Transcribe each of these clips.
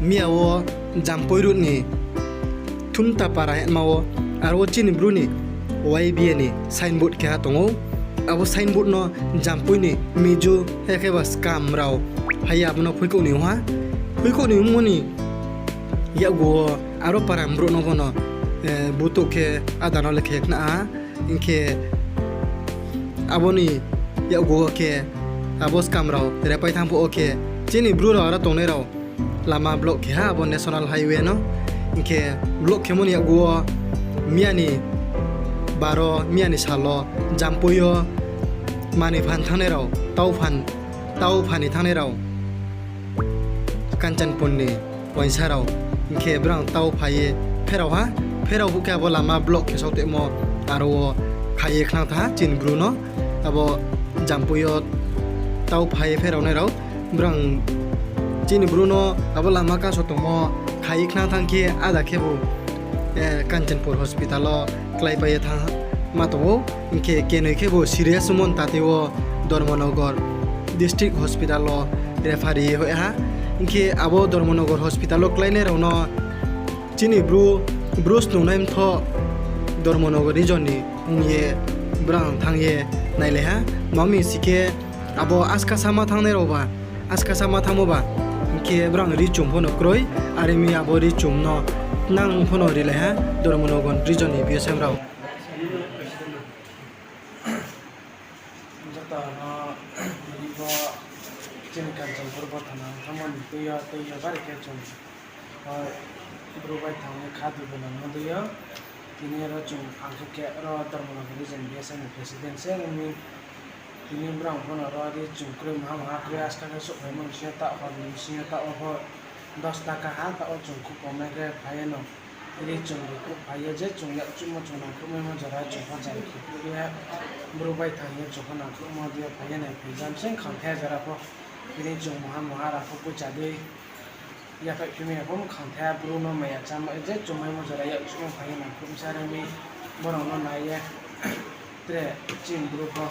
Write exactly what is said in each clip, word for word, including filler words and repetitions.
Miya wo Jampui road ni Thumta para hema wo, aro wo chini Bru ni Y B A ni signboard keha tong ou. Abo signboard no Jampui ni Mizo, akhe ba Skam rao hai ye abo no phuikhouh ni ong ha. Phuikhouh ni ongmo ni yakgu wo aro para ni brouh no bo no, eh, butouh khe ada no le khe khna ha. Hing khe abo ni yakgu wo khe abo Skam rao repai thanng phuh wo khe chini Bru rao aro tongnai rao lama block khe ha abo National Highway no. Hing khe block khemo ni yakgu wo miya ni baro, miya ni sal wo Jampui yo manoi phan thanngnai rao, tau phan, tau phan ni thanngnai rao, Kanchanpur ni uaingsa rao, hing khe brang tau phai ye pherao ha. Pherao phuh khe abo lama block khe saoh tongmo, aro wo khai ye khnang tha chini Bru no. Abo Jampui yo tau phai ye pherao nai rao, brang chini Bru no abo lama kaso tongmo khai ye khnang thanng khe ada khebu, eh, Kanchanpur hospital wo kláipai ye thanng ma tong ou. Hing khe kenoi khebu serious ongmo ni tatei wo Dharmanagar district hospital wo refer ye hoih ha. Hing khe abo Dharmanagar hospital wo kláinai rao no chini Bru, Bru snungnai mthoh Dharmanagar region ni ong ye brang thanng ye nailai ha. Tma hing si khe abo askasa ma thanngnai rao ba, askasa ma thanngmo ba, hing khe brang ri chung pho no kroi, are mi abo ri chung no nang pho no rilai ha Dharmanagar region ni B S M rao. Joto no, tini bo chini Kanchanpur bo thana thanngmo ni tui yo, tui yo bari khe chung, o, Bru bai thanng ye kha dugu nangmo dei yo. Tini aro chung ang khe khe aro Dharmanagar region B S M ni president se ong mi. Tini brang pho no ro ri chung kroi maha maha kroi askasa souhphaimo ni sing yo taoh hor ni sing yo taoh wo pho dos taka ha taoh wo chung khupomai khe phai ye no. Ri chung ri khruh phai ye je chung yakchuhmo chung nangkhruhmaimo jora chung pho jai khe phruh ye Bru bai thanng ye chung pho nangkhruhmo dei yo phai ye nai phai jam se khangthai jora pho. Tini chung maha maha ra pho poicha dei. Yaphaih phimai ya pho khangthai Bru no maya chámo je chung maimo jora yakchuhmo phai ye nangkhruh msa re mi. Borao no nai ye tre chini Bru pho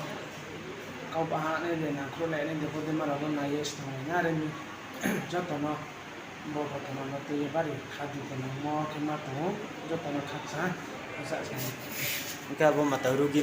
kau baha nai de nangkhruh lai nai de pho dei ma rao no nai ye stong lai na re mi. Joto no bo bo thana no tui ye bari kha dugu nangmo khe ma tong ou, joto no khakchang, khakchang sa. Hing khe abo mata rugi no